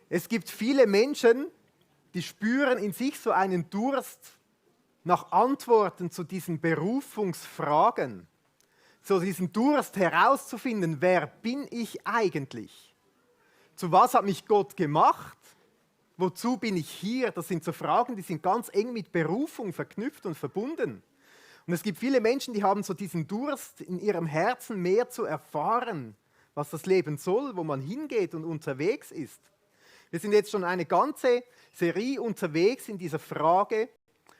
Es gibt viele Menschen, die spüren in sich so einen Durst nach Antworten zu diesen Berufungsfragen. So diesen Durst herauszufinden, wer bin ich eigentlich? Zu was hat mich Gott gemacht? Wozu bin ich hier? Das sind so Fragen, die sind ganz eng mit Berufung verknüpft und verbunden. Und es gibt viele Menschen, die haben so diesen Durst in ihrem Herzen, mehr zu erfahren, was das Leben soll, wo man hingeht und unterwegs ist. Wir sind jetzt schon eine ganze Serie unterwegs in dieser Frage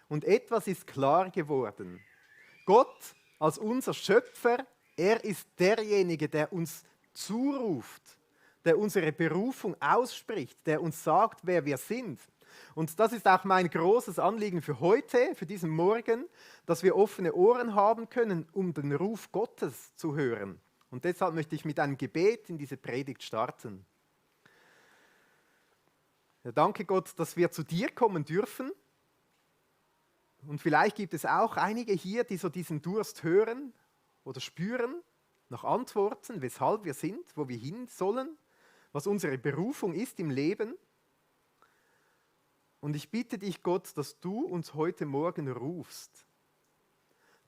und etwas ist klar geworden. Gott als unser Schöpfer, er ist derjenige, der uns zuruft, der unsere Berufung ausspricht, der uns sagt, wer wir sind. Und das ist auch mein großes Anliegen für heute, für diesen Morgen, dass wir offene Ohren haben können, um den Ruf Gottes zu hören. Und deshalb möchte ich mit einem Gebet in diese Predigt starten. Ja, danke Gott, dass wir zu dir kommen dürfen. Und vielleicht gibt es auch einige hier, die so diesen Durst hören oder spüren nach Antworten, weshalb wir sind, wo wir hin sollen, was unsere Berufung ist im Leben. Und ich bitte dich, Gott, dass du uns heute Morgen rufst,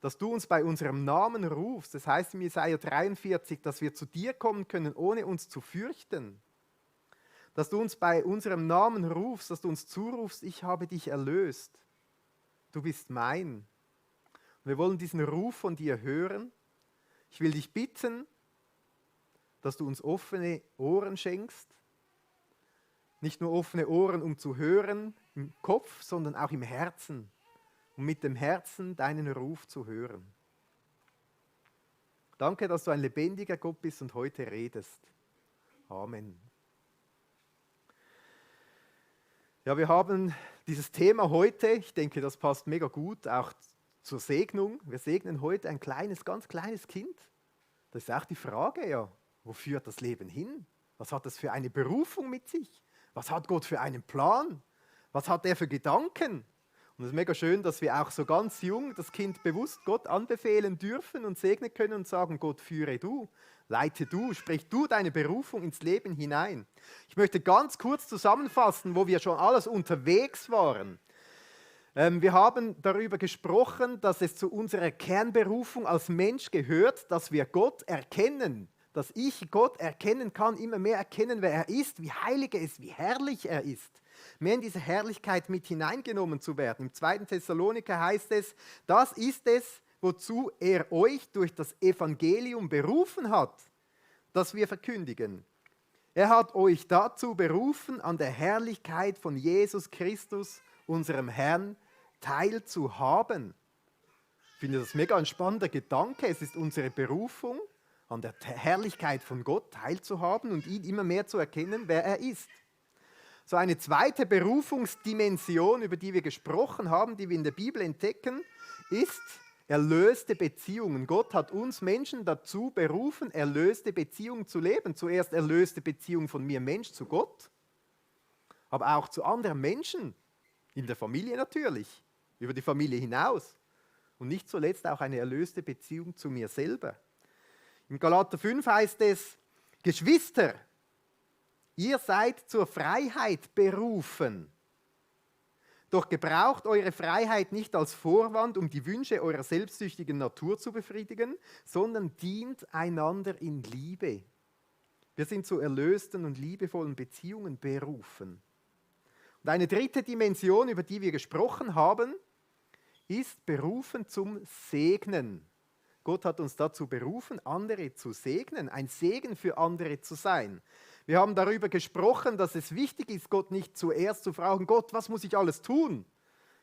dass du uns bei unserem Namen rufst. Das heißt in Jesaja 43, dass wir zu dir kommen können, ohne uns zu fürchten. Dass du uns bei unserem Namen rufst, dass du uns zurufst, ich habe dich erlöst. Du bist mein. Wir wollen diesen Ruf von dir hören. Ich will dich bitten, dass du uns offene Ohren schenkst. Nicht nur offene Ohren, um zu hören im Kopf, sondern auch im Herzen, um mit dem Herzen deinen Ruf zu hören. Danke, dass du ein lebendiger Gott bist und heute redest. Amen. Ja, wir haben dieses Thema heute, ich denke, das passt mega gut, auch zur Segnung. Wir segnen heute ein kleines, ganz kleines Kind. Das ist auch die Frage, ja, wo führt das Leben hin? Was hat das für eine Berufung mit sich? Was hat Gott für einen Plan? Was hat er für Gedanken? Und es ist mega schön, dass wir auch so ganz jung das Kind bewusst Gott anbefehlen dürfen und segnen können und sagen, Gott, führe du, leite du, sprich du deine Berufung ins Leben hinein. Ich möchte ganz kurz zusammenfassen, wo wir schon alles unterwegs waren. Wir haben darüber gesprochen, dass es zu unserer Kernberufung als Mensch gehört, dass wir Gott erkennen, dass ich Gott erkennen kann, immer mehr erkennen, wer er ist, wie heilig er ist, wie herrlich er ist. Mehr in diese Herrlichkeit mit hineingenommen zu werden. Im 2. Thessaloniker heißt es, das ist es, wozu er euch durch das Evangelium berufen hat, das wir verkündigen. Er hat euch dazu berufen, an der Herrlichkeit von Jesus Christus, unserem Herrn, teilzuhaben. Ich finde das mega ein spannender Gedanke. Es ist unsere Berufung, an der Herrlichkeit von Gott teilzuhaben und ihn immer mehr zu erkennen, wer er ist. So eine zweite Berufungsdimension, über die wir gesprochen haben, die wir in der Bibel entdecken, ist erlöste Beziehungen. Gott hat uns Menschen dazu berufen, erlöste Beziehungen zu leben. Zuerst erlöste Beziehung von mir, Mensch, zu Gott, aber auch zu anderen Menschen, in der Familie natürlich, über die Familie hinaus. Und nicht zuletzt auch eine erlöste Beziehung zu mir selber. Im Galater 5 heißt es, Geschwister, ihr seid zur Freiheit berufen. Doch gebraucht eure Freiheit nicht als Vorwand, um die Wünsche eurer selbstsüchtigen Natur zu befriedigen, sondern dient einander in Liebe. Wir sind zu erlösten und liebevollen Beziehungen berufen. Und eine dritte Dimension, über die wir gesprochen haben, ist berufen zum Segnen. Gott hat uns dazu berufen, andere zu segnen, ein Segen für andere zu sein. Wir haben darüber gesprochen, dass es wichtig ist, Gott nicht zuerst zu fragen, Gott, was muss ich alles tun?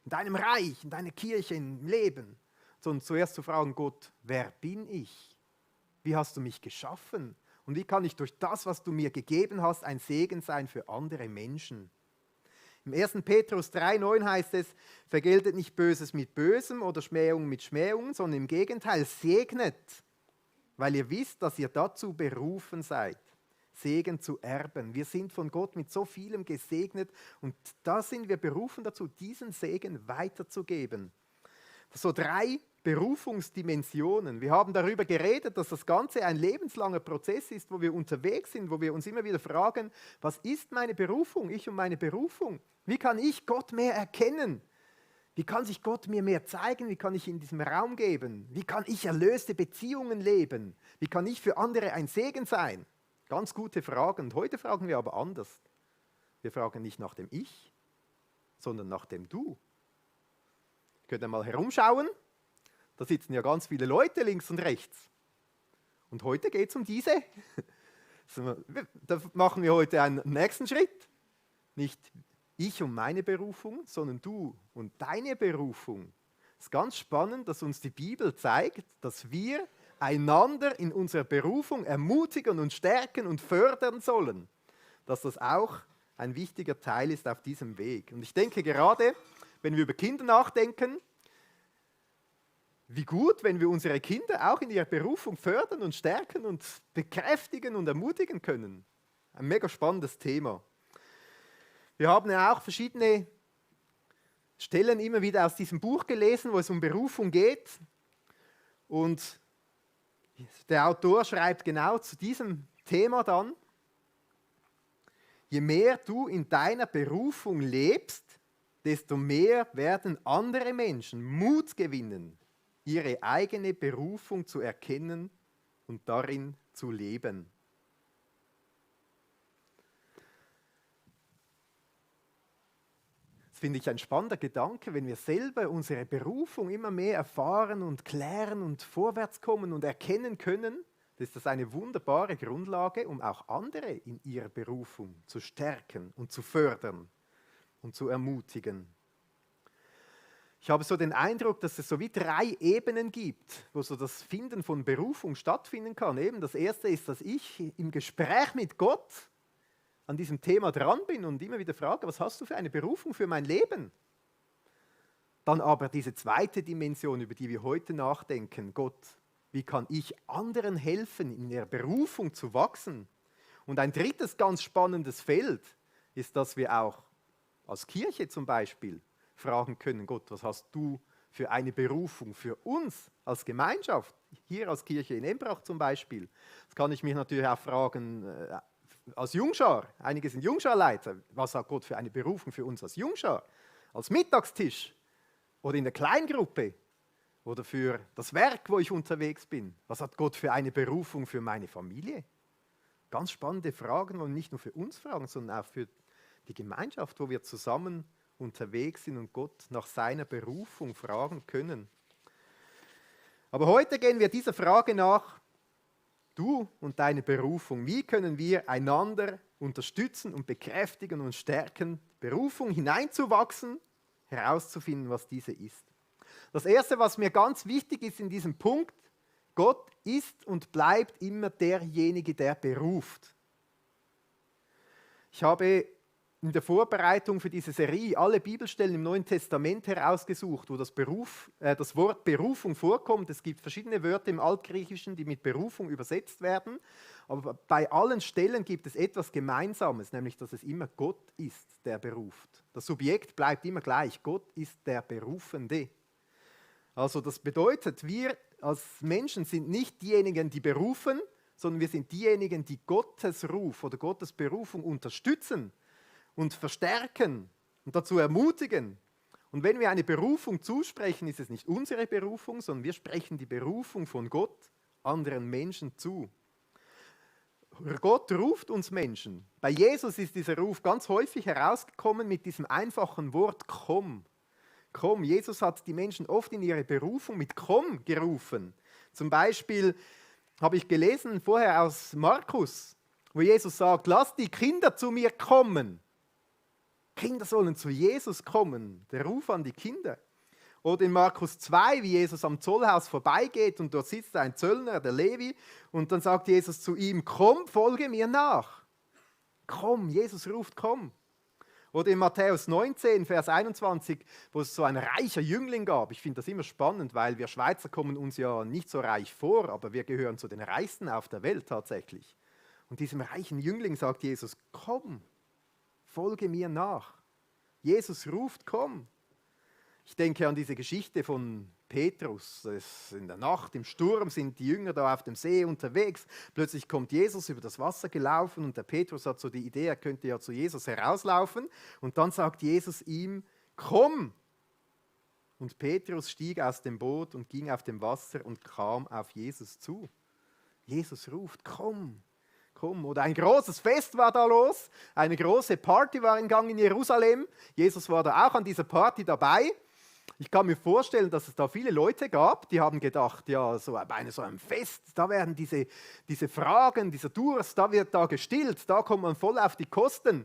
In deinem Reich, in deiner Kirche, im Leben. Sondern zuerst zu fragen, Gott, wer bin ich? Wie hast du mich geschaffen? Und wie kann ich durch das, was du mir gegeben hast, ein Segen sein für andere Menschen? Im 1. Petrus 3,9 heißt es, vergeltet nicht Böses mit Bösem oder Schmähung mit Schmähung, sondern im Gegenteil, segnet, weil ihr wisst, dass ihr dazu berufen seid, Segen zu erben. Wir sind von Gott mit so vielem gesegnet und da sind wir berufen dazu, diesen Segen weiterzugeben. So 3 Berufungsdimensionen. Wir haben darüber geredet, dass das Ganze ein lebenslanger Prozess ist, wo wir unterwegs sind, wo wir uns immer wieder fragen, was ist meine Berufung, ich und meine Berufung? Wie kann ich Gott mehr erkennen? Wie kann sich Gott mir mehr zeigen? Wie kann ich in diesem Raum geben? Wie kann ich erlöste Beziehungen leben? Wie kann ich für andere ein Segen sein? Ganz gute Fragen. Und heute fragen wir aber anders. Wir fragen nicht nach dem Ich, sondern nach dem Du. Könnt ihr mal herumschauen? Da sitzen ja ganz viele Leute links und rechts. Und heute geht es um diese. Da machen wir heute einen nächsten Schritt. Nicht ich und meine Berufung, sondern du und deine Berufung. Es ist ganz spannend, dass uns die Bibel zeigt, dass wir einander in unserer Berufung ermutigen und stärken und fördern sollen. Dass das auch ein wichtiger Teil ist auf diesem Weg. Und ich denke gerade, wenn wir über Kinder nachdenken, wie gut, wenn wir unsere Kinder auch in ihrer Berufung fördern und stärken und bekräftigen und ermutigen können. Ein mega spannendes Thema. Wir haben ja auch verschiedene Stellen immer wieder aus diesem Buch gelesen, wo es um Berufung geht. Und der Autor schreibt genau zu diesem Thema dann, je mehr du in deiner Berufung lebst, desto mehr werden andere Menschen Mut gewinnen, ihre eigene Berufung zu erkennen und darin zu leben. Das finde ich ein spannender Gedanke, wenn wir selber unsere Berufung immer mehr erfahren und klären und vorwärts kommen und erkennen können, ist das eine wunderbare Grundlage, um auch andere in ihrer Berufung zu stärken und zu fördern und zu ermutigen. Ich habe so den Eindruck, dass es so wie 3 Ebenen gibt, wo so das Finden von Berufung stattfinden kann. Eben das erste ist, dass ich im Gespräch mit Gott an diesem Thema dran bin und immer wieder frage, was hast du für eine Berufung für mein Leben? Dann aber diese zweite Dimension, über die wir heute nachdenken, Gott, wie kann ich anderen helfen, in ihrer Berufung zu wachsen? Und ein drittes ganz spannendes Feld ist, dass wir auch als Kirche zum Beispiel fragen können, Gott, was hast du für eine Berufung für uns als Gemeinschaft, hier als Kirche in Embrach zum Beispiel? Das kann ich mich natürlich auch fragen, als Jungschar, einige sind Jungscharleiter, was hat Gott für eine Berufung für uns als Jungschar? Als Mittagstisch oder in der Kleingruppe oder für das Werk, wo ich unterwegs bin? Was hat Gott für eine Berufung für meine Familie? Ganz spannende Fragen und nicht nur für uns fragen, sondern auch für die Gemeinschaft, wo wir zusammen unterwegs sind und Gott nach seiner Berufung fragen können. Aber heute gehen wir dieser Frage nach, du und deine Berufung. Wie können wir einander unterstützen und bekräftigen und stärken, Berufung hineinzuwachsen, herauszufinden, was diese ist. Das Erste, was mir ganz wichtig ist in diesem Punkt, Gott ist und bleibt immer derjenige, der beruft. Ich habe in der Vorbereitung für diese Serie alle Bibelstellen im Neuen Testament herausgesucht, wo das Wort Berufung vorkommt. Es gibt verschiedene Wörter im Altgriechischen, die mit Berufung übersetzt werden. Aber bei allen Stellen gibt es etwas Gemeinsames, nämlich dass es immer Gott ist, der beruft. Das Subjekt bleibt immer gleich. Gott ist der Berufende. Also das bedeutet, wir als Menschen sind nicht diejenigen, die berufen, sondern wir sind diejenigen, die Gottes Ruf oder Gottes Berufung unterstützen und verstärken und dazu ermutigen. Und wenn wir eine Berufung zusprechen, ist es nicht unsere Berufung, sondern wir sprechen die Berufung von Gott anderen Menschen zu. Gott ruft uns Menschen. Bei Jesus ist dieser Ruf ganz häufig herausgekommen mit diesem einfachen Wort komm. Komm. Jesus hat die Menschen oft in ihre Berufung mit komm gerufen. Zum Beispiel habe ich gelesen vorher aus Markus, wo Jesus sagt, lasst die Kinder zu mir kommen. Kinder sollen zu Jesus kommen, der Ruf an die Kinder. Oder in Markus 2, wie Jesus am Zollhaus vorbeigeht und dort sitzt ein Zöllner, der Levi, und dann sagt Jesus zu ihm, komm, folge mir nach. Komm, Jesus ruft, komm. Oder in Matthäus 19, Vers 21, wo es so ein reicher Jüngling gab. Ich finde das immer spannend, weil wir Schweizer kommen uns ja nicht so reich vor, aber wir gehören zu den Reichsten auf der Welt tatsächlich. Und diesem reichen Jüngling sagt Jesus, komm, folge mir nach. Jesus ruft, komm. Ich denke an diese Geschichte von Petrus. In der Nacht, im Sturm sind die Jünger da auf dem See unterwegs. Plötzlich kommt Jesus über das Wasser gelaufen und der Petrus hat so die Idee, er könnte ja zu Jesus herauslaufen. Und dann sagt Jesus ihm, komm! Und Petrus stieg aus dem Boot und ging auf dem Wasser und kam auf Jesus zu. Jesus ruft, komm! Komm. Oder ein großes Fest war da los, eine große Party war in Gang in Jerusalem. Jesus war da auch an dieser Party dabei. Ich kann mir vorstellen, dass es da viele Leute gab, die haben gedacht, ja, so bei so einem Fest, da werden diese Fragen, dieser Durst, da wird da gestillt, da kommt man voll auf die Kosten.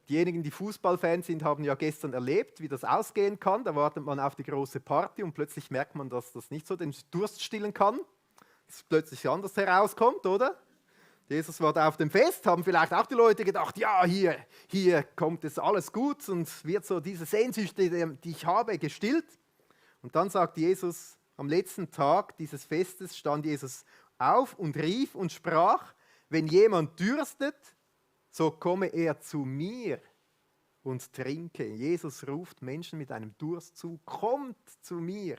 Diejenigen, die Fußballfans sind, haben ja gestern erlebt, wie das ausgehen kann. Da wartet man auf die große Party und plötzlich merkt man, dass das nicht so den Durst stillen kann, dass es plötzlich anders herauskommt, oder? Jesus war da auf dem Fest, haben vielleicht auch die Leute gedacht, ja, hier kommt es alles gut und wird so diese Sehnsüchte, die ich habe, gestillt. Und dann sagt Jesus, am letzten Tag dieses Festes stand Jesus auf und rief und sprach, wenn jemand dürstet, so komme er zu mir und trinke. Jesus ruft Menschen mit einem Durst zu, kommt zu mir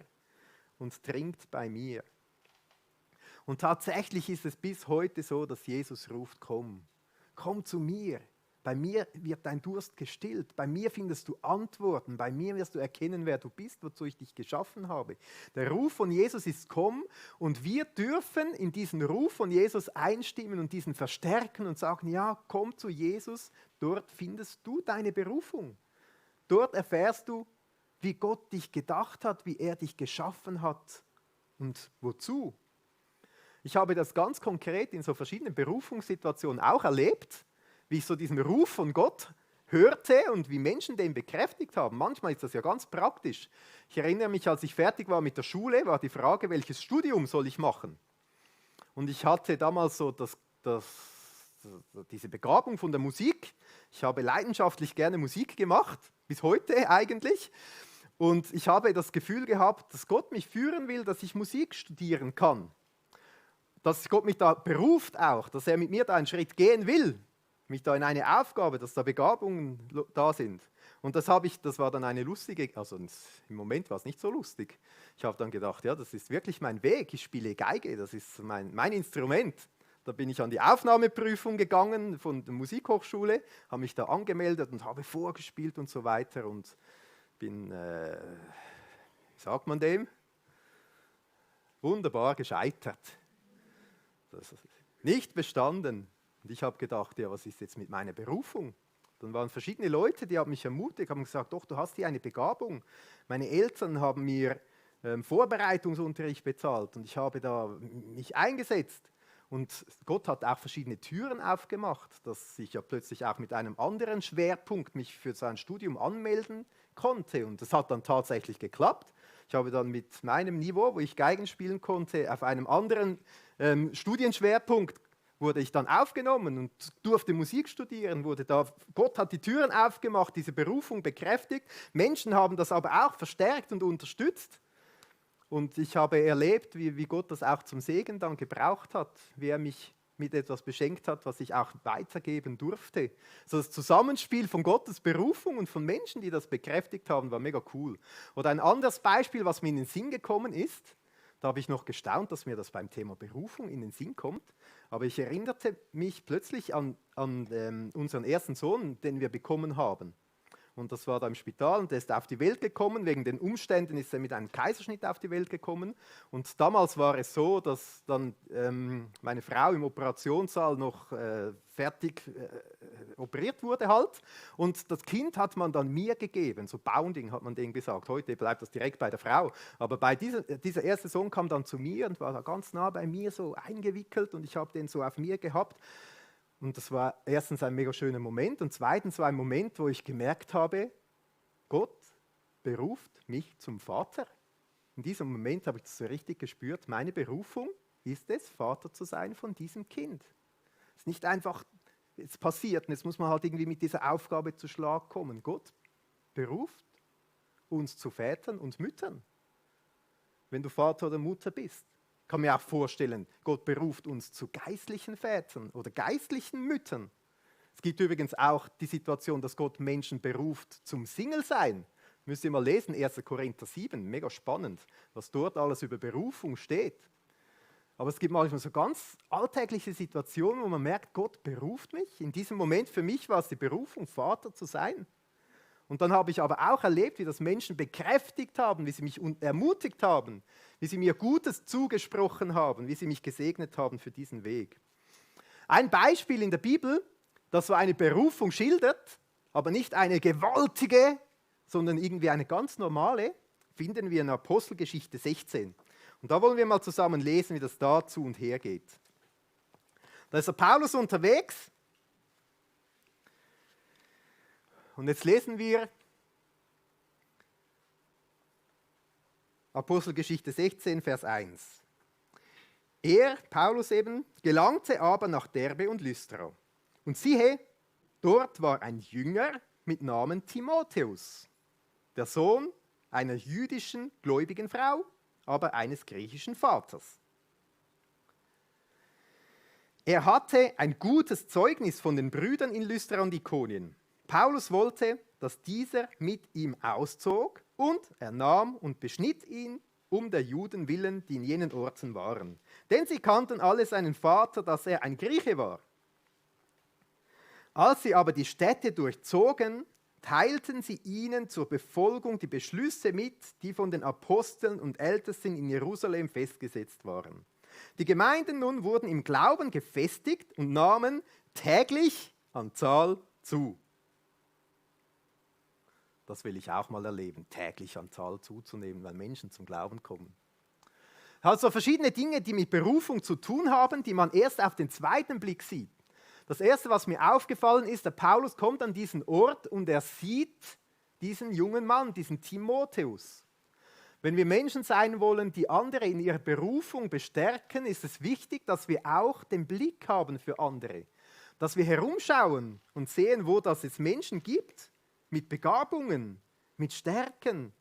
und trinkt bei mir. Und tatsächlich ist es bis heute so, dass Jesus ruft, komm zu mir. Bei mir wird dein Durst gestillt. Bei mir findest du Antworten. Bei mir wirst du erkennen, wer du bist, wozu ich dich geschaffen habe. Der Ruf von Jesus ist komm und wir dürfen in diesen Ruf von Jesus einstimmen und diesen verstärken und sagen, ja, komm zu Jesus, dort findest du deine Berufung. Dort erfährst du, wie Gott dich gedacht hat, wie er dich geschaffen hat und wozu. Ich habe das ganz konkret in so verschiedenen Berufungssituationen auch erlebt, wie ich so diesen Ruf von Gott hörte und wie Menschen den bekräftigt haben. Manchmal ist das ja ganz praktisch. Ich erinnere mich, als ich fertig war mit der Schule, war die Frage, welches Studium soll ich machen? Und ich hatte damals so diese Begabung von der Musik. Ich habe leidenschaftlich gerne Musik gemacht, bis heute eigentlich. Und ich habe das Gefühl gehabt, dass Gott mich führen will, dass ich Musik studieren kann. Dass Gott mich da beruft auch, dass er mit mir da einen Schritt gehen will, mich da in eine Aufgabe, dass da Begabungen da sind. Und das war dann eine lustige, also im Moment war es nicht so lustig. Ich habe dann gedacht, ja, das ist wirklich mein Weg, ich spiele Geige, das ist mein Instrument. Da bin ich an die Aufnahmeprüfung gegangen von der Musikhochschule, habe mich da angemeldet und habe vorgespielt und so weiter und bin, wie sagt man dem, wunderbar gescheitert. Das ist nicht bestanden. Und ich habe gedacht, ja, was ist jetzt mit meiner Berufung? Dann waren verschiedene Leute, die haben mich ermutigt, haben gesagt, doch, du hast hier eine Begabung. Meine Eltern haben mir Vorbereitungsunterricht bezahlt und ich habe da mich eingesetzt. Und Gott hat auch verschiedene Türen aufgemacht, dass ich ja plötzlich auch mit einem anderen Schwerpunkt mich für sein Studium anmelden konnte. Und das hat dann tatsächlich geklappt. Ich habe dann mit meinem Niveau, wo ich Geigen spielen konnte, auf einem anderen Studienschwerpunkt wurde ich dann aufgenommen und durfte Musik studieren. Gott hat die Türen aufgemacht, diese Berufung bekräftigt. Menschen haben das aber auch verstärkt und unterstützt. Und ich habe erlebt, wie Gott das auch zum Segen dann gebraucht hat, wie er mich mit etwas beschenkt hat, was ich auch weitergeben durfte. So das Zusammenspiel von Gottes Berufung und von Menschen, die das bekräftigt haben, war mega cool. Oder ein anderes Beispiel, was mir in den Sinn gekommen ist, da habe ich noch gestaunt, dass mir das beim Thema Berufung in den Sinn kommt, aber ich erinnerte mich plötzlich an unseren ersten Sohn, den wir bekommen haben. Und das war da im Spital und der ist auf die Welt gekommen. Wegen den Umständen ist er mit einem Kaiserschnitt auf die Welt gekommen. Und damals war es so, dass dann meine Frau im Operationssaal noch fertig operiert wurde halt. Und das Kind hat man dann mir gegeben, so Bounding hat man denen gesagt. Heute bleibt das direkt bei der Frau. Aber dieser erste Sohn kam dann zu mir und war da ganz nah bei mir so eingewickelt und ich habe den so auf mir gehabt. Und das war erstens ein mega schöner Moment und zweitens war ein Moment, wo ich gemerkt habe, Gott beruft mich zum Vater. In diesem Moment habe ich das so richtig gespürt, meine Berufung ist es, Vater zu sein von diesem Kind. Es ist nicht einfach, es passiert und jetzt muss man halt irgendwie mit dieser Aufgabe zu Schlag kommen. Gott beruft uns zu Vätern und Müttern, wenn du Vater oder Mutter bist. Ich kann mir auch vorstellen, Gott beruft uns zu geistlichen Vätern oder geistlichen Müttern. Es gibt übrigens auch die Situation, dass Gott Menschen beruft zum Single-Sein. Müsst ihr mal lesen, 1. Korinther 7, mega spannend, was dort alles über Berufung steht. Aber es gibt manchmal so ganz alltägliche Situationen, wo man merkt, Gott beruft mich. In diesem Moment für mich war es die Berufung, Vater zu sein. Und dann habe ich aber auch erlebt, wie das Menschen bekräftigt haben, wie sie mich ermutigt haben, wie sie mir Gutes zugesprochen haben, wie sie mich gesegnet haben für diesen Weg. Ein Beispiel in der Bibel, das so eine Berufung schildert, aber nicht eine gewaltige, sondern irgendwie eine ganz normale, finden wir in Apostelgeschichte 16. Und da wollen wir mal zusammen lesen, wie das da zu und her geht. Da ist der Paulus unterwegs. Und jetzt lesen wir Apostelgeschichte 16, Vers 1. Er, Paulus eben, gelangte aber nach Derbe und Lystra. Und siehe, dort war ein Jünger mit Namen Timotheus, der Sohn einer jüdischen gläubigen Frau, aber eines griechischen Vaters. Er hatte ein gutes Zeugnis von den Brüdern in Lystra und Ikonien. Paulus wollte, dass dieser mit ihm auszog, und er nahm und beschnitt ihn um der Juden willen, die in jenen Orten waren. Denn sie kannten alle seinen Vater, dass er ein Grieche war. Als sie aber die Städte durchzogen, teilten sie ihnen zur Befolgung die Beschlüsse mit, die von den Aposteln und Ältesten in Jerusalem festgesetzt waren. Die Gemeinden nun wurden im Glauben gefestigt und nahmen täglich an Zahl zu. Das will ich auch mal erleben, täglich an Zahl zuzunehmen, weil Menschen zum Glauben kommen. Also verschiedene Dinge, die mit Berufung zu tun haben, die man erst auf den zweiten Blick sieht. Das Erste, was mir aufgefallen ist, der Paulus kommt an diesen Ort und er sieht diesen jungen Mann, diesen Timotheus. Wenn wir Menschen sein wollen, die andere in ihrer Berufung bestärken, ist es wichtig, dass wir auch den Blick haben für andere. Dass wir herumschauen und sehen, wo das es Menschen gibt, mit Begabungen, mit Stärken.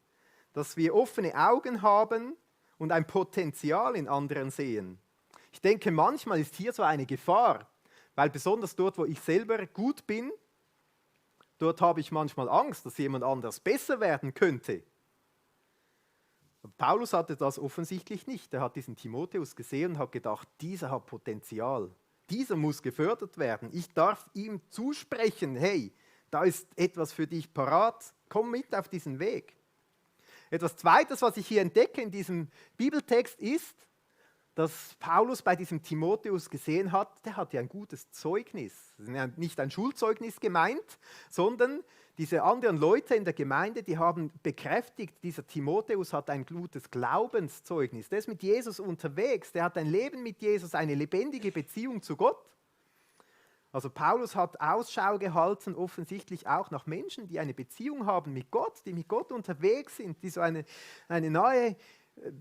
Dass wir offene Augen haben und ein Potenzial in anderen sehen. Ich denke, manchmal ist hier so eine Gefahr, weil besonders dort, wo ich selber gut bin, dort habe ich manchmal Angst, dass jemand anders besser werden könnte. Paulus hatte das offensichtlich nicht. Er hat diesen Timotheus gesehen und hat gedacht, dieser hat Potenzial. Dieser muss gefördert werden. Ich darf ihm zusprechen, hey, da ist etwas für dich parat. Komm mit auf diesen Weg. Etwas Zweites, was ich hier entdecke in diesem Bibeltext ist, dass Paulus bei diesem Timotheus gesehen hat, der hat ja ein gutes Zeugnis. Nicht ein Schulzeugnis gemeint, sondern diese anderen Leute in der Gemeinde, die haben bekräftigt, dieser Timotheus hat ein gutes Glaubenszeugnis. Der ist mit Jesus unterwegs, der hat ein Leben mit Jesus, eine lebendige Beziehung zu Gott. Also Paulus hat Ausschau gehalten, offensichtlich auch nach Menschen, die eine Beziehung haben mit Gott, die mit Gott unterwegs sind, die so eine neue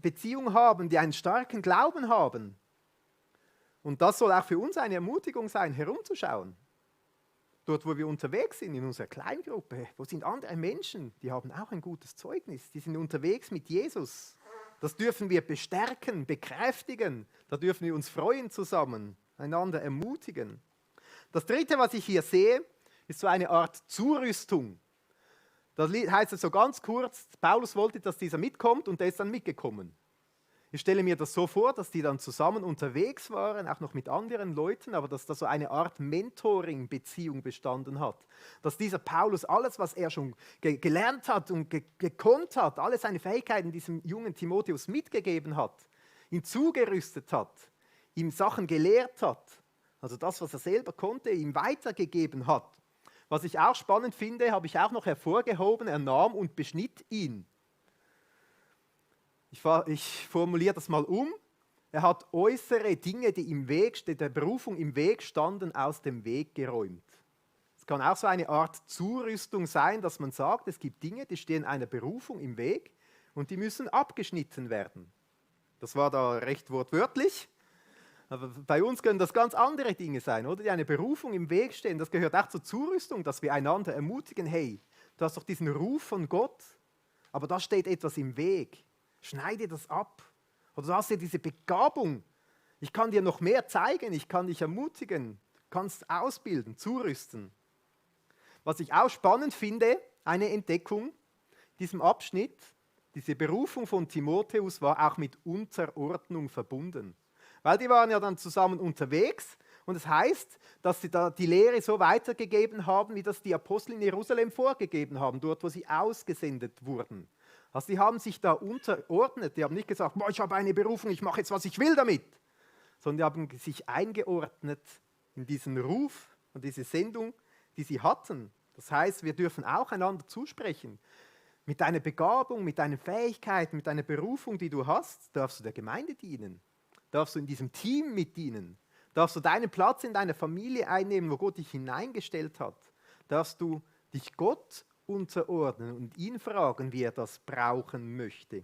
Beziehung haben, die einen starken Glauben haben. Und das soll auch für uns eine Ermutigung sein, herumzuschauen. Dort, wo wir unterwegs sind, in unserer Kleingruppe, wo sind andere Menschen, die haben auch ein gutes Zeugnis, die sind unterwegs mit Jesus. Das dürfen wir bestärken, bekräftigen, da dürfen wir uns freuen zusammen, einander ermutigen. Das Dritte, was ich hier sehe, ist so eine Art Zurüstung. Da heißt es so ganz kurz, Paulus wollte, dass dieser mitkommt und der ist dann mitgekommen. Ich stelle mir das so vor, dass die dann zusammen unterwegs waren, auch noch mit anderen Leuten, aber dass da so eine Art Mentoring-Beziehung bestanden hat. Dass dieser Paulus alles, was er schon gelernt hat und gekonnt hat, alle seine Fähigkeiten diesem jungen Timotheus mitgegeben hat, ihn zugerüstet hat, ihm Sachen gelehrt hat, also das, was er selber konnte, ihm weitergegeben hat. Was ich auch spannend finde, habe ich auch noch hervorgehoben, er nahm und beschnitt ihn. Ich formuliere das mal um. Er hat äußere Dinge, die im Weg, der Berufung im Weg standen, aus dem Weg geräumt. Es kann auch so eine Art Zurüstung sein, dass man sagt, es gibt Dinge, die stehen einer Berufung im Weg und die müssen abgeschnitten werden. Das war da recht wortwörtlich. Aber bei uns können das ganz andere Dinge sein, oder? Die eine Berufung im Weg stehen. Das gehört auch zur Zurüstung, dass wir einander ermutigen, hey, du hast doch diesen Ruf von Gott, aber da steht etwas im Weg. Schneide das ab. Oder du hast ja diese Begabung. Ich kann dir noch mehr zeigen, ich kann dich ermutigen, du kannst ausbilden, zurüsten. Was ich auch spannend finde, eine Entdeckung, diesem Abschnitt, diese Berufung von Timotheus war auch mit Unterordnung verbunden. Weil die waren ja dann zusammen unterwegs und es heißt, dass sie da die Lehre so weitergegeben haben, wie das die Apostel in Jerusalem vorgegeben haben, dort wo sie ausgesendet wurden. Also die haben sich da unterordnet, die haben nicht gesagt, ich habe eine Berufung, ich mache jetzt, was ich will damit, sondern die haben sich eingeordnet in diesen Ruf und diese Sendung, die sie hatten. Das heißt, wir dürfen auch einander zusprechen. Mit deiner Begabung, mit deinen Fähigkeiten, mit deiner Berufung, die du hast, darfst du der Gemeinde dienen. Darfst du in diesem Team mitdienen. Darfst du deinen Platz in deiner Familie einnehmen, wo Gott dich hineingestellt hat. Darfst du dich Gott unterordnen und ihn fragen, wie er das brauchen möchte.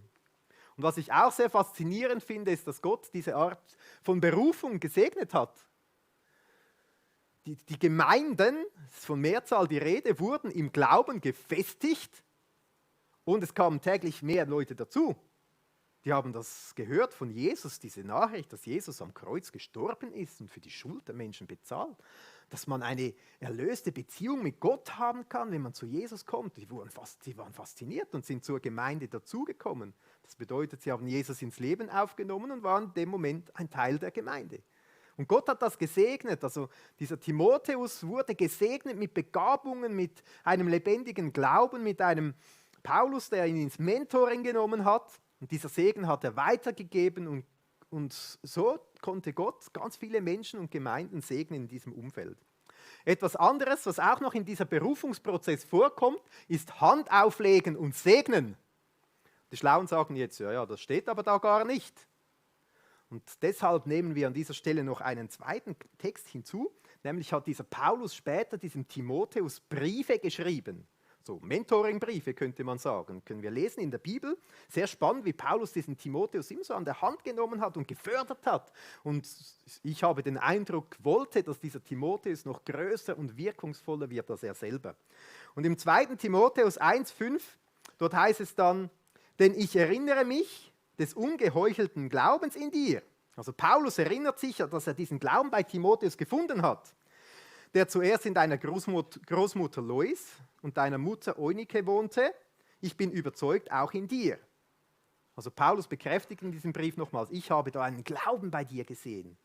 Und was ich auch sehr faszinierend finde, ist, dass Gott diese Art von Berufung gesegnet hat. Die Gemeinden, es ist von Mehrzahl die Rede, wurden im Glauben gefestigt und es kamen täglich mehr Leute dazu. Die haben das gehört von Jesus, diese Nachricht, dass Jesus am Kreuz gestorben ist und für die Schuld der Menschen bezahlt. Dass man eine erlöste Beziehung mit Gott haben kann, wenn man zu Jesus kommt. Die waren fasziniert und sind zur Gemeinde dazugekommen. Das bedeutet, sie haben Jesus ins Leben aufgenommen und waren in dem Moment ein Teil der Gemeinde. Und Gott hat das gesegnet. Also dieser Timotheus wurde gesegnet mit Begabungen, mit einem lebendigen Glauben, mit einem Paulus, der ihn ins Mentoring genommen hat. Und dieser Segen hat er weitergegeben und so konnte Gott ganz viele Menschen und Gemeinden segnen in diesem Umfeld. Etwas anderes, was auch noch in dieser Berufungsprozess vorkommt, ist Hand auflegen und segnen. Die Schlauen sagen jetzt, ja, das steht aber da gar nicht. Und deshalb nehmen wir an dieser Stelle noch einen zweiten Text hinzu, nämlich hat dieser Paulus später diesem Timotheus Briefe geschrieben. So Mentoring-Briefe könnte man sagen, können wir lesen in der Bibel. Sehr spannend, wie Paulus diesen Timotheus immer so an der Hand genommen hat und gefördert hat. Und ich habe den Eindruck, wollte, dass dieser Timotheus noch größer und wirkungsvoller wird als er selber. Und im 2. Timotheus 1,5, dort heißt es dann, denn ich erinnere mich des ungeheuchelten Glaubens in dir. Also Paulus erinnert sich, dass er diesen Glauben bei Timotheus gefunden hat, der zuerst in deiner Großmutter Lois und deiner Mutter Eunike wohnte. Ich bin überzeugt, auch in dir. Also Paulus bekräftigt in diesem Brief nochmals, ich habe da einen Glauben bei dir gesehen.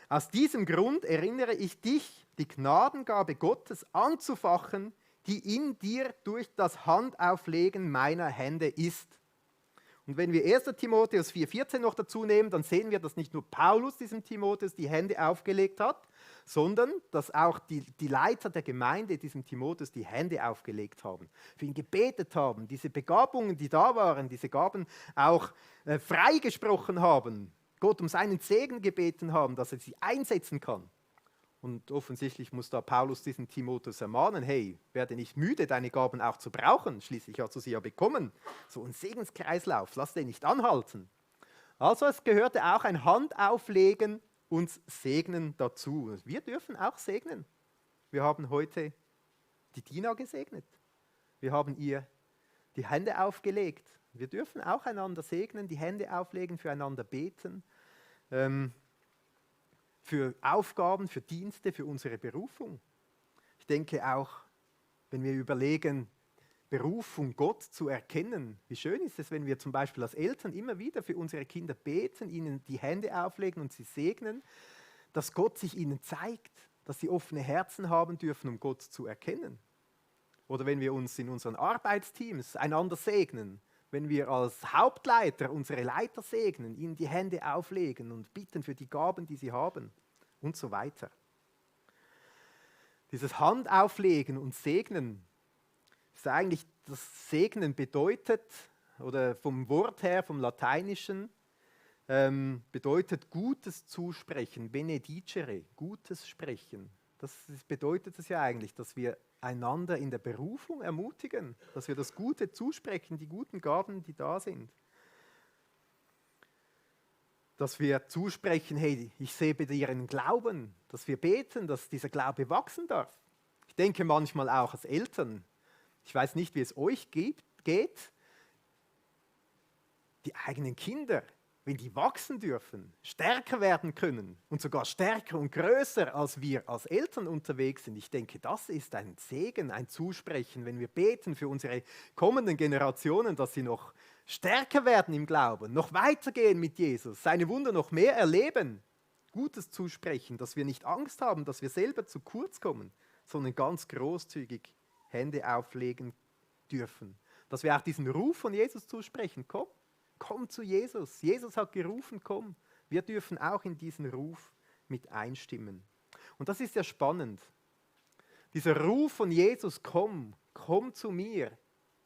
Aus diesem Grund erinnere ich dich, die Gnadengabe Gottes anzufachen, die in dir durch das Handauflegen meiner Hände ist. Und wenn wir 1. Timotheus 4,14 noch dazu nehmen, dann sehen wir, dass nicht nur Paulus diesem Timotheus die Hände aufgelegt hat, sondern dass auch die Leiter der Gemeinde diesem Timotheus die Hände aufgelegt haben, für ihn gebetet haben, diese Begabungen, die da waren, diese Gaben auch freigesprochen haben, Gott um seinen Segen gebeten haben, dass er sie einsetzen kann. Und offensichtlich muss da Paulus diesen Timotheus ermahnen, hey, werde nicht müde, deine Gaben auch zu brauchen. Schließlich hast du sie ja bekommen. So ein Segenskreislauf, lass den nicht anhalten. Also es gehörte auch ein Handauflegen und Segnen dazu. Wir dürfen auch segnen. Wir haben heute die Dina gesegnet. Wir haben ihr die Hände aufgelegt. Wir dürfen auch einander segnen, die Hände auflegen, füreinander beten. Für Aufgaben, für Dienste, für unsere Berufung. Ich denke auch, wenn wir überlegen, Berufung Gott zu erkennen, wie schön ist es, wenn wir zum Beispiel als Eltern immer wieder für unsere Kinder beten, ihnen die Hände auflegen und sie segnen, dass Gott sich ihnen zeigt, dass sie offene Herzen haben dürfen, um Gott zu erkennen. Oder wenn wir uns in unseren Arbeitsteams einander segnen, wenn wir als Hauptleiter unsere Leiter segnen, ihnen die Hände auflegen und bitten für die Gaben, die sie haben und so weiter. Dieses Handauflegen und Segnen ist eigentlich, das Segnen bedeutet, oder vom Wort her, vom Lateinischen, bedeutet Gutes zusprechen, benedicere, Gutes sprechen. Das bedeutet es ja eigentlich, dass wir einander in der Berufung ermutigen, dass wir das Gute zusprechen, die guten Gaben, die da sind. Dass wir zusprechen, hey, ich sehe bei dir einen Glauben, dass wir beten, dass dieser Glaube wachsen darf. Ich denke manchmal auch als Eltern, ich weiß nicht, wie es euch geht, die eigenen Kinder wenn die wachsen dürfen, stärker werden können und sogar stärker und größer, als wir als Eltern unterwegs sind, ich denke, das ist ein Segen, ein Zusprechen, wenn wir beten für unsere kommenden Generationen, dass sie noch stärker werden im Glauben, noch weitergehen mit Jesus, seine Wunder noch mehr erleben, Gutes zusprechen, dass wir nicht Angst haben, dass wir selber zu kurz kommen, sondern ganz großzügig Hände auflegen dürfen. Dass wir auch diesen Ruf von Jesus zusprechen, komm zu Jesus. Jesus hat gerufen, komm. Wir dürfen auch in diesen Ruf mit einstimmen. Und das ist ja spannend. Dieser Ruf von Jesus, komm zu mir.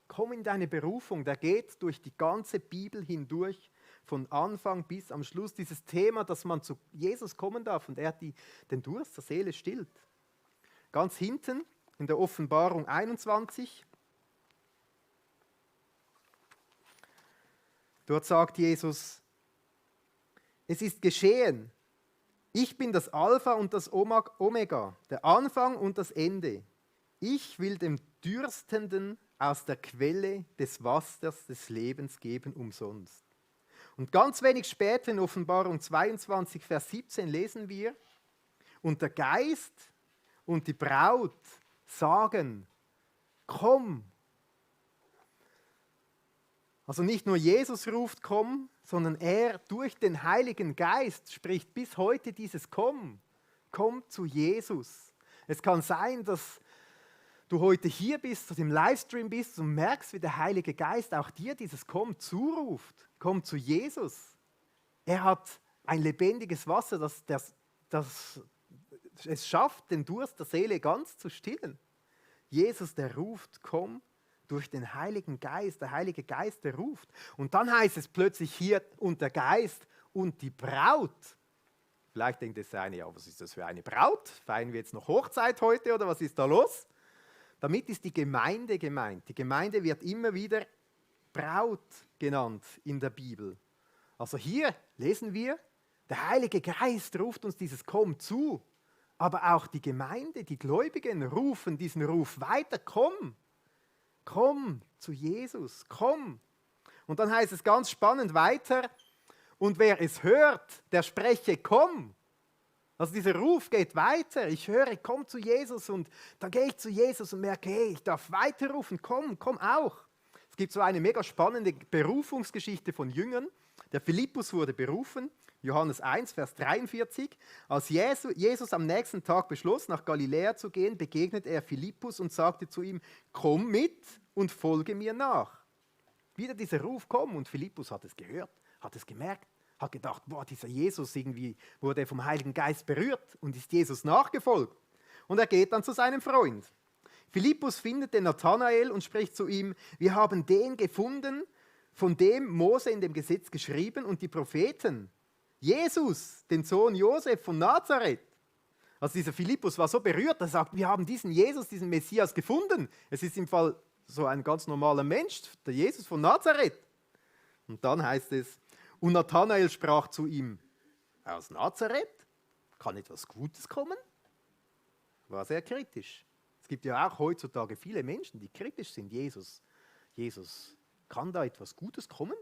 Komm in deine Berufung. Der geht durch die ganze Bibel hindurch, von Anfang bis am Schluss. Dieses Thema, dass man zu Jesus kommen darf und er den Durst der Seele stillt. Ganz hinten in der Offenbarung 21, dort sagt Jesus, es ist geschehen, ich bin das Alpha und das Omega, der Anfang und das Ende. Ich will dem Dürstenden aus der Quelle des Wassers des Lebens geben umsonst. Und ganz wenig später in Offenbarung 22, Vers 17 lesen wir, und der Geist und die Braut sagen, komm. Also nicht nur Jesus ruft, komm, sondern er durch den Heiligen Geist spricht bis heute dieses Komm. Komm zu Jesus. Es kann sein, dass du heute hier bist und im Livestream bist und merkst, wie der Heilige Geist auch dir dieses Komm zuruft. Komm zu Jesus. Er hat ein lebendiges Wasser, das es schafft, den Durst der Seele ganz zu stillen. Jesus, der ruft, komm durch den Heiligen Geist. Der Heilige Geist, der ruft. Und dann heißt es plötzlich hier, und der Geist und die Braut. Vielleicht denkt es eine, ja, was ist das für eine Braut? Feiern wir jetzt noch Hochzeit heute oder was ist da los? Damit ist die Gemeinde gemeint. Die Gemeinde wird immer wieder Braut genannt in der Bibel. Also hier lesen wir, der Heilige Geist ruft uns dieses Komm zu. Aber auch die Gemeinde, die Gläubigen rufen diesen Ruf weiter, komm zu Jesus, komm. Und dann heißt es ganz spannend weiter, und wer es hört, der spreche, komm. Also dieser Ruf geht weiter, ich höre, komm zu Jesus und dann gehe ich zu Jesus und merke, hey, ich darf weiterrufen, komm auch. Es gibt so eine mega spannende Berufungsgeschichte von Jüngern. Der Philippus wurde berufen, Johannes 1, Vers 43. Als Jesus am nächsten Tag beschloss, nach Galiläa zu gehen, begegnet er Philippus und sagte zu ihm, komm mit und folge mir nach. Wieder dieser Ruf, komm. Und Philippus hat es gehört, hat es gemerkt, hat gedacht, boah, dieser Jesus, irgendwie wurde vom Heiligen Geist berührt und ist Jesus nachgefolgt. Und er geht dann zu seinem Freund. Philippus findet den Nathanael und spricht zu ihm, wir haben den gefunden, von dem Mose in dem Gesetz geschrieben und die Propheten. Jesus, den Sohn Josef von Nazareth. Also dieser Philippus war so berührt, er sagt, wir haben diesen Jesus, diesen Messias gefunden. Es ist im Fall so ein ganz normaler Mensch, der Jesus von Nazareth. Und dann heißt es, und Nathanael sprach zu ihm, aus Nazareth kann etwas Gutes kommen? War sehr kritisch. Es gibt ja auch heutzutage viele Menschen, die kritisch sind. Jesus, kann da etwas Gutes kommen?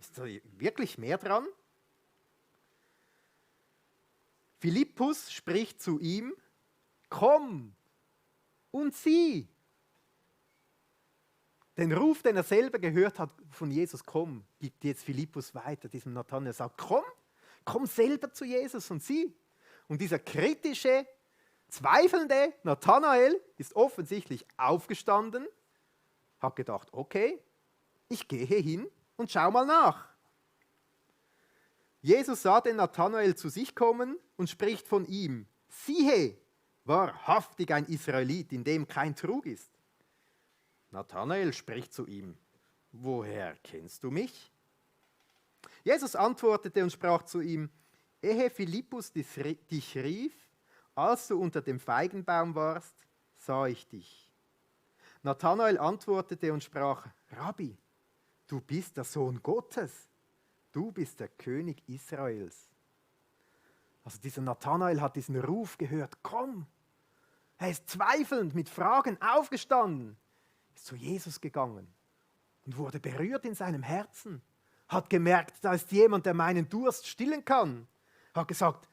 Ist da wirklich mehr dran? Philippus spricht zu ihm, komm und sieh. Den Ruf, den er selber gehört hat von Jesus, komm, gibt jetzt Philippus weiter, diesem Nathanael, sagt, komm selber zu Jesus und sieh. Und dieser kritische, zweifelnde Nathanael ist offensichtlich aufgestanden, hat gedacht, okay, ich gehe hin und schau mal nach. Jesus sah den Nathanael zu sich kommen und spricht von ihm, siehe, wahrhaftig ein Israelit, in dem kein Trug ist. Nathanael spricht zu ihm, woher kennst du mich? Jesus antwortete und sprach zu ihm, ehe Philippus dich rief, als du unter dem Feigenbaum warst, sah ich dich. Nathanael antwortete und sprach, Rabbi, du bist der Sohn Gottes, du bist der König Israels. Also dieser Nathanael hat diesen Ruf gehört, komm. Er ist zweifelnd mit Fragen aufgestanden, ist zu Jesus gegangen und wurde berührt in seinem Herzen, hat gemerkt, da ist jemand, der meinen Durst stillen kann. Hat gesagt,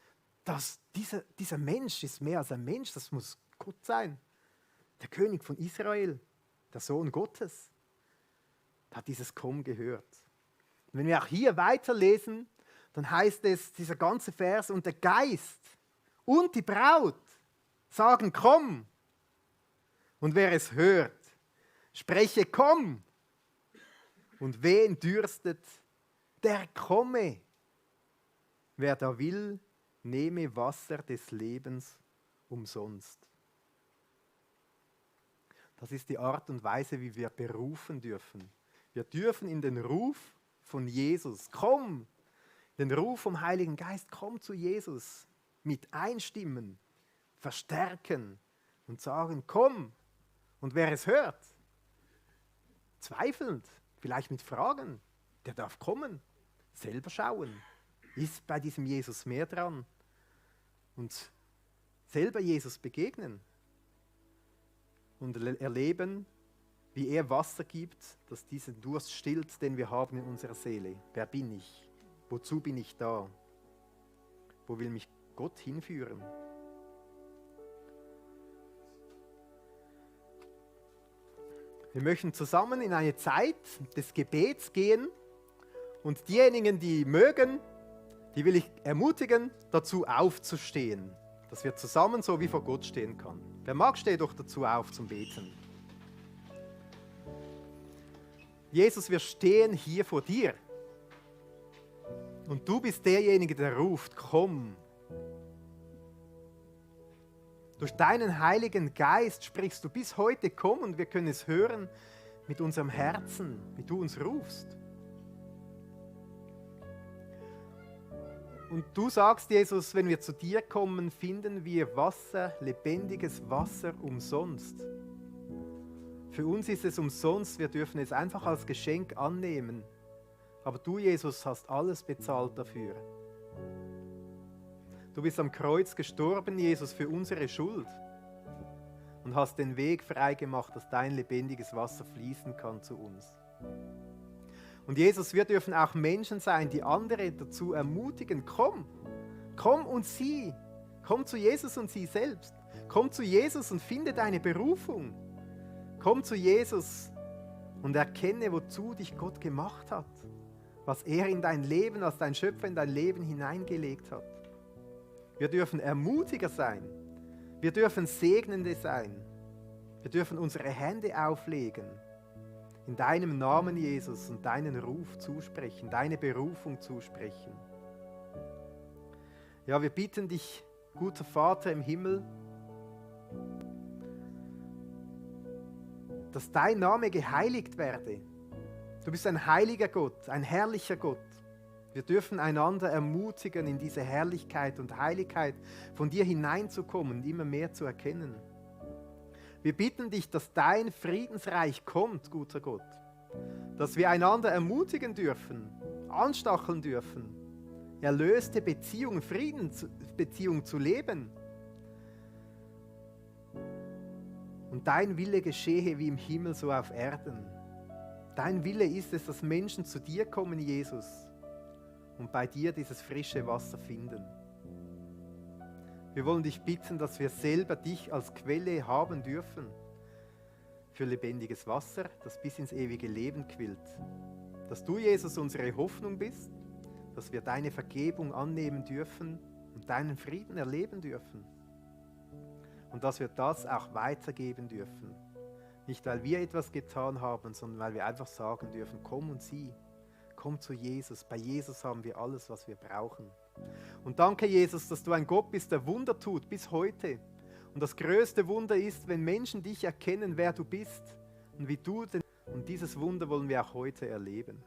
dieser Mensch ist mehr als ein Mensch, das muss Gott sein. Der König von Israel, der Sohn Gottes, hat dieses Komm gehört. Und wenn wir auch hier weiterlesen, dann heißt es, dieser ganze Vers, und der Geist und die Braut sagen, komm. Und wer es hört, spreche, komm. Und wen dürstet, der komme. Wer da will, nehme Wasser des Lebens umsonst. Das ist die Art und Weise, wie wir berufen dürfen. Wir dürfen in den Ruf von Jesus, komm, den Ruf vom Heiligen Geist, komm zu Jesus, mit einstimmen, verstärken und sagen, komm. Und wer es hört, zweifelnd, vielleicht mit Fragen, der darf kommen, selber schauen. Ist bei diesem Jesus mehr dran? Und selber Jesus begegnen und erleben, wie er Wasser gibt, das diesen Durst stillt, den wir haben in unserer Seele. Wer bin ich? Wozu bin ich da? Wo will mich Gott hinführen? Wir möchten zusammen in eine Zeit des Gebets gehen und diejenigen, die mögen, die will ich ermutigen, dazu aufzustehen, dass wir zusammen so wie vor Gott stehen können. Wer mag, steht doch dazu auf zum Beten. Jesus, wir stehen hier vor dir und du bist derjenige, der ruft, komm. Durch deinen Heiligen Geist sprichst du bis heute, komm, und wir können es hören mit unserem Herzen, wie du uns rufst. Und du sagst, Jesus, wenn wir zu dir kommen, finden wir Wasser, lebendiges Wasser umsonst. Für uns ist es umsonst, wir dürfen es einfach als Geschenk annehmen. Aber du, Jesus, hast alles bezahlt dafür. Du bist am Kreuz gestorben, Jesus, für unsere Schuld und hast den Weg freigemacht, dass dein lebendiges Wasser fließen kann zu uns. Und Jesus, wir dürfen auch Menschen sein, die andere dazu ermutigen, komm und sieh, komm zu Jesus und sieh selbst. Komm zu Jesus und finde deine Berufung. Komm zu Jesus und erkenne, wozu dich Gott gemacht hat, was er in dein Leben, was dein Schöpfer in dein Leben hineingelegt hat. Wir dürfen Ermutiger sein, wir dürfen Segnende sein, wir dürfen unsere Hände auflegen, in deinem Namen, Jesus, und deinen Ruf zusprechen, deine Berufung zusprechen. Ja, wir bitten dich, guter Vater im Himmel, dass dein Name geheiligt werde. Du bist ein heiliger Gott, ein herrlicher Gott. Wir dürfen einander ermutigen, in diese Herrlichkeit und Heiligkeit von dir hineinzukommen und immer mehr zu erkennen. Wir bitten dich, dass dein Friedensreich kommt, guter Gott. Dass wir einander ermutigen dürfen, anstacheln dürfen, erlöste Beziehungen, Friedensbeziehungen zu leben. Und dein Wille geschehe wie im Himmel, so auf Erden. Dein Wille ist es, dass Menschen zu dir kommen, Jesus, und bei dir dieses frische Wasser finden. Wir wollen dich bitten, dass wir selber dich als Quelle haben dürfen für lebendiges Wasser, das bis ins ewige Leben quillt. Dass du, Jesus, unsere Hoffnung bist, dass wir deine Vergebung annehmen dürfen und deinen Frieden erleben dürfen. Und dass wir das auch weitergeben dürfen. Nicht, weil wir etwas getan haben, sondern weil wir einfach sagen dürfen, komm und sieh, komm zu Jesus. Bei Jesus haben wir alles, was wir brauchen. Und danke, Jesus, dass du ein Gott bist, der Wunder tut bis heute. Und das größte Wunder ist, wenn Menschen dich erkennen, wer du bist und wie du denn. Und dieses Wunder wollen wir auch heute erleben.